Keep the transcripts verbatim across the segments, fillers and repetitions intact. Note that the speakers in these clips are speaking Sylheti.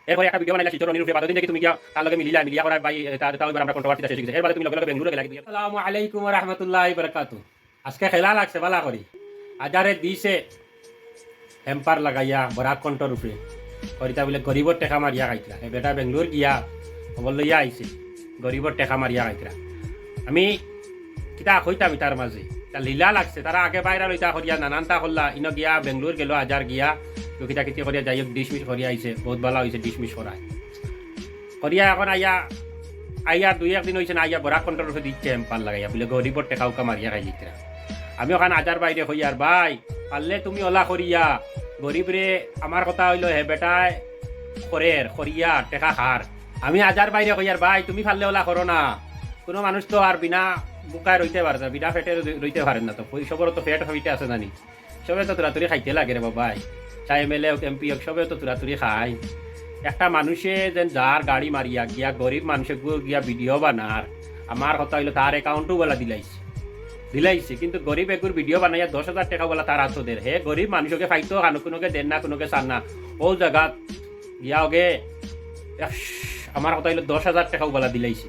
এরপরে একটা ভিডিও বানাইলা শিলচর রনির উপরে, বাদর দিন দেখি তুমি গিয়া তার লগে মিলিলা, মিলিয়া করায় ভাই, এ, তার, তার ওইবার আমরা কন্ট্রোভার্সিটা শেষ অই গেছে। এর বাদে তুমি লগে লগে বেঙ্গালুরু গেলা গিয়া। আসসালামু আলাইকুম ওয়া রাহমাতুল্লাহি ওয়া বারাকাতুহু। আজকে খেলা লাগছে বালা করি। আজারে দিছে হ্যাম্পার লাগাইয়া বরাক কণ্ঠর উপরে। করিতা বুলে গরিবর টেকা মারিয়া খাইতরা। হে বেটা বেঙ্গালুর গিয়া খবর লইয়া আইছে। গরিবর টেকা মারিয়া খাইতরা। আমি কিতা কইতাম ইতার মাঝে? তা লীলা লাগছে। তারা আগে বাইরা লইতা করিয়া নানানতা করলা। ইনো গিয়া বেঙ্গালুর গেল আজার গিয়া। তো কিতা কিতি করিয়া যাই হোক ডিসমিস করিয়া আইছে। বহুত বালা অইছে ডিসমিস করায়। করিয়া এখন আইয়া, আইয়া দুই একদিন অইছে না, আইয়া বরাক কণ্ঠর উপরে দিচ্ছে হ্যাম্পার লাগাইয়া। বুলে গরিবর টেকা উকা মারিয়া খাইলিতরা। আমি ওখান আজার ভাইরে কইয়ার, ভাই, পারলে তুমি ওলা করিয়া, গরিবরে, আমার কথা অইলো হে বেটায় করের, করিয়া টেকা খার। আমি আজার ভাইরে কইয়ার, ভাই, তুমি পারলে ওলা করো না। কুনু মানুষ তো আর বিনা ভুকায় রইতে পারে না, বিনা পেটে রই-, রইতে পারে না তো। ওই সবরও তো পেট পিঠে আছে জানি। সবে তো তুরাতুরি খাইতে লাগে রে বাবাই। চাই এমএলএ হোক, এমপি হোক, সবে তো তুরাতুরি খায়। একটা মানুষে যেন যার গাড়ি মারিয়া গিয়া গরিব মানুষে গু-, গিয়া ভিডিও বানার, আমার কথা অইলো তার অ্যাকাউন্টও বলা দিলাইছে। দিলাইছে, কিন্তু গরিব এগুর ভিডিও বানাইয়া দশ হাজার টেকা বলা তার আতো দের। হে গরিব মানুষকে পাইতো, খানো কুনোকে দেন না, কুনোকে চান না। ও জাগাত গিয়া ওগে, ইস, আমার কথা অইলো দশ হাজার টেকাও বলা দিলাইছে।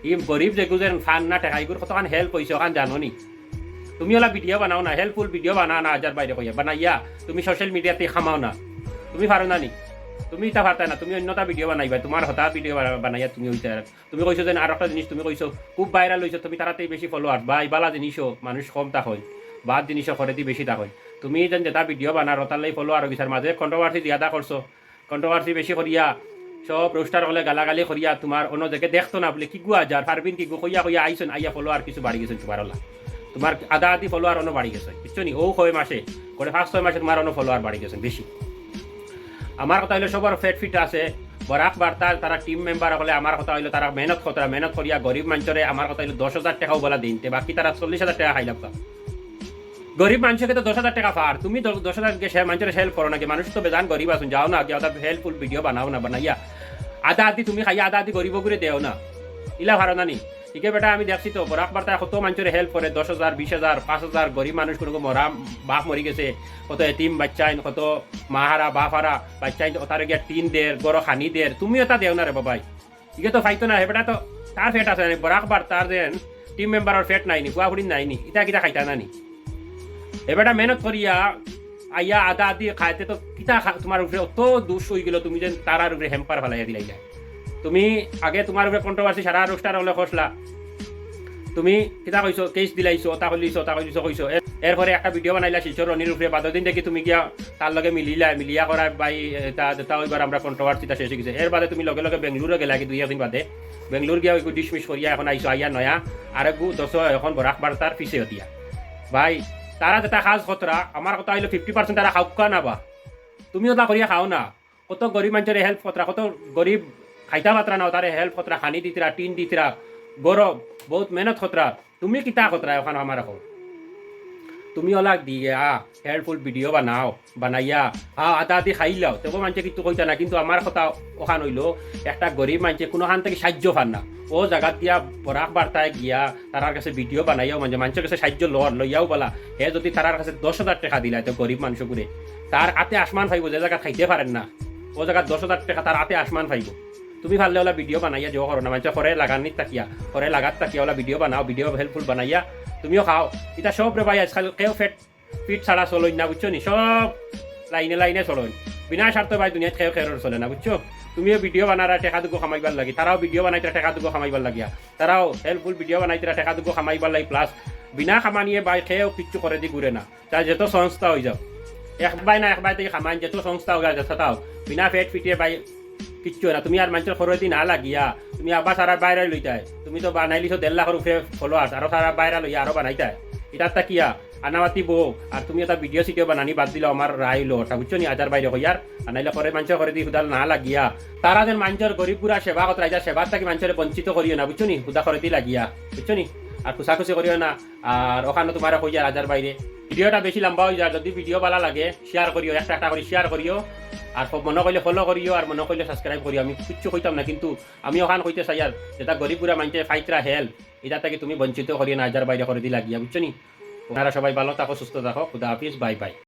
ই গরিব যেগু যেন পান না টেকা, ইগুর কতখান হেল্প অইছে, ওখান জানো নি? তুমি ওলা ভিডিও বানাও না, হেল্পফুল ভিডিও বানাও না, আজার ভাইরে কইয়া বানাইয়া তুমি সোশ্যাল মিডিয়াতে কামাও না। তুমি পারো না নি? তুমি ইতা পারতায় না, তুমি অন্যতা ভিডিও বানাইবা, তোমার হতা ভিডিও বানা-, বানাইয়া তুমি ওইটা। তুমি কইছো যেন আর একটা জিনিস তুমি কইছো, খুব ভাইরাল অইছো, তুমি তারাতেই বেশি ফলোয়ার, ভাই, বালা জিনিসও মানুষ কম থাকইন, বাদ জিনিসও করেদি বেশি থাকইন। তুমি যেন যেটা ভিডিও বানার, ওটার লাগি ফলোয়ার অই গেছে, আর মাঝে কন্ট্রোভার্সি জিয়াদা করছো, কন্ট্রোভার্সি বেশি করিয়া, সব রোস্টার অকলে গালাগালি করিয়া, তোমার অন্য জায়গায় দেখতো না বুলে, কিগু আজার, পারবিন কিগু, কইয়া কইয়া আইছইন, আইয়া ফলোয়ার কিছু বাড়ি গেছইন তোমার ওলা। তোমার আধা আধি ফলোয়ার অন্য বাড়ি গেছে, বুঝছো নি? ও ছয় মাসে, করে পাঁচ ছয় মাসে তোমার অন্য ফলোয়ার বাড়ি গেছে বেশি। আমার কথা অইলো সবর পেট পিঠে আছে, বরাক বার্তার তারা টিম মেম্বার অকলে আমার কথা অইলো তারা মেহনত করতরা, মেহনত করিয়া গরিব মানষরে আমার কথা অইলো দশ হাজার টেকাও বলা দিন, তে বাকি তারা চল্লিশ হাজার টেকা খাইলাম। গরিব মানষকে তো দশ হাজার টেকা পার, তুমি দ-, দশ হাজার গিয়া সে মানষরে হেল্প করো না গি? মানুষ তো বেজান গরিব আছইন, যাও না গিয়া ওটা হেল্পফুল ভিডিও বানাও না, বানাইয়া আধা আধি তুমি খাইয়া আধা আধি গরিব গুরে দেও না, ইলা পারো না নি? ইকে বেটা আমি দেখছি তো, বরাক বার্তায় কত মানষরে হেল্প করে, দশ হাজার, বিশ হাজার, পাঁচ হাজার, গরিব মানুষ কুনু মরা বাপ মরি গেছে, কত এতিম বাচ্চাইন, কত মা হারা, বাপ হারা, বাচ্চাইন, ওতারে গিয়া টিন দের, গরো খানি দের, তুমি ওটা দেও না রে বাবাই। ইকে তো পাইতো না, হে বেটা তো তার পেট আছে না, বরাক বার্তার যেন টিম মেম্বারর পেট নাই নি, ফুয়া ফুড়ি নাই নি, ইতা কিতা খাইতা না নি? হে বেটা মেহনত করিয়া আইয়া আধা আধি খাইতে তো কিতা খা-, তোমার উপরে অত দোষ অই গেল, তুমি যেন তারার উপরে হ্যাম্পার ফালাইয়া দিলাইলা। তুমি আগে তোমার উপরে কন্ট্রোভার্সি সারা রোস্টার অকলে করছলা, তুমি কিতা কইছো, কেস দিলাইছো, ওটা কইলিছো, ওটা কইলিছো, কইছো। এর-, এরপরে একটা ভিডিও বানাইলা শিলচর রনির উপরে, বাদর দিন দেখি তুমি গিয়া তার লগে মিলিলা, মিলিয়া করায় ভাই, এ, তা, তা ওইবার আমরা কন্ট্রোভার্সিটা শেষ অই গেছে। এর বাদে তুমি লগে লগে বেঙ্গালুরও গেলা কি দুই একদিন বাদে, বেঙ্গালুর গিয়া ওই ডিসমিস করিয়া এখন আইছো, আইয়া নয়া আরেকগু দশ এখন বরাক বার্তার পিছে দিয়া। ভাই, তারা যেটা কাজ করতরা, আমার কথা অইলো ফিফটি পার্সেন্ট তারা খাউক্কা না বা, তুমি ওটা করিয়া খাও না। কত গরিব মানষরে হেল্প করতরা, কত গরিব খাইতা পারতরা না, তারে হেল্প করতরা, খানি দিতরা, টিন দিতরা, গরম, বহুত মেহনত করতরা। তুমি কিতা করতরা ওখান আমার এখন? তুমি ওলা দিয়া হেল্পফুল ভিডিও বানাও, বানাইয়া, হ্যাঁ, আধা আধি খাইলাও, তবু মানষে কিচ্ছু কইতা না, কিন্তু আমার কথা ওখান অইলো, একটা গরিব মানষে কুনুখান থাকি সাহায্য পার না, ও জাগাত দিয়া বরাক বার্তায় গিয়া তারার কাছে ভিডিও বানাইয়াও মানষে, মানষর কাছে সাহায্য লর, লইয়াও বালা, হে যদি তারার কাছে দশ হাজার টেকা দিলায়, তো গরিব মানুষ করে তার আতে আসমান পাইবো, যে জাগাত খাইতে পারের না, ও জাগাত দশ হাজার টেকা তার আতে আসমান পাইবো। তুমি পারলে ওলা ভিডিও বানাইয়া জো করো না, মানষে করে লাগানিত থাকিয়া, করে লাগাত থাকিয়া ওলা ভিডিও বানাও, ভিডিও হেল্পফুল বানাইয়া তুমিও খাও। ইতা সব রে ভাই, আজকাল কেউ পেট, পিঠ ছাড়া চলইন না, বুঝছো নি? সব লাইনে লাইনে চলইন। বিনা স্বার্থ ভাই দুনিয়াত কেউ কেউর চলে না, বুঝছো? তুমিও ভিডিও বানারা টেকা দুগু কামাইবার লাগি, তারাও ভিডিও বানাইতরা টেকা দুগু কামাইবার লাগিয়া, তারাও হেল্পফুল ভিডিও বানাইতরা টেকা দুগু কামাইবার লাগি, প্লাস বিনা কামানিয়ে ভাই কেউ কিচ্ছু করেদি ঘুরে না। তার যত সংস্থা অই যাও, এক ভাই না এক ভাই থাকি কামাইন, যত সংস্থা অই যাও, যত থাও, বিনা পেট পিঠে ভাই কিচ্ছু না। তুমি আর মানষর খরচি না লাগিয়া, তুমি আবার সারা বাইরে লইতায়। তুমি তো বানাইলিছো দেড় লাখর উপরে ফলোয়ার্স, আরো সারা বাইরে লইয়া আরো বানাইতায়। ইতার থাকিয়া আনামাতি বউ, আর তুমি এটা ভিডিও সিডিও বানানি বাদ দিলাও, আমার রায় অইলো ওটা, বুঝছো নি? আজার ভাইরে কইয়ার, আর নাইলে করে মানষর খরচি হুদাল না লাগিয়া। তারা যেন মানষর গরিব গুড়া সেবা করতরা, ইতা সেবার থাকি মানষরে বঞ্চিত করিও না, বুঝছো নি? হুদা খরচি লাগিয়া, বুঝছো নি? আর খুশাখুশি করিও না। আর ওখানো তোমারে কইয়ার আজার ভাইরে, ভিডিওটা বেশি লম্বা অই যায়, যদি ভিডিও বালা লাগে শেয়ার করিও, একটা একটা করি শেয়ার করিও, আর ফ-, মনো কইলে ফলো করিও, আর মনো কইলে সাবস্ক্রাইব করিও। আমি কিচ্ছু কইতাম না, কিন্তু আমি ওখান কইতে চাইয়ার, যেটা গরিব গুড়া মানষে পাইতরা হেল্প, ইতা থাকি তুমি বঞ্চিত করিও না, আজার ভাইরে করেদি লাগিয়া, বুঝছো নি? আপনারা সবাই ভালো থাকো, সুস্থ থাকো, খুদা হাফিজ, বাই বাই।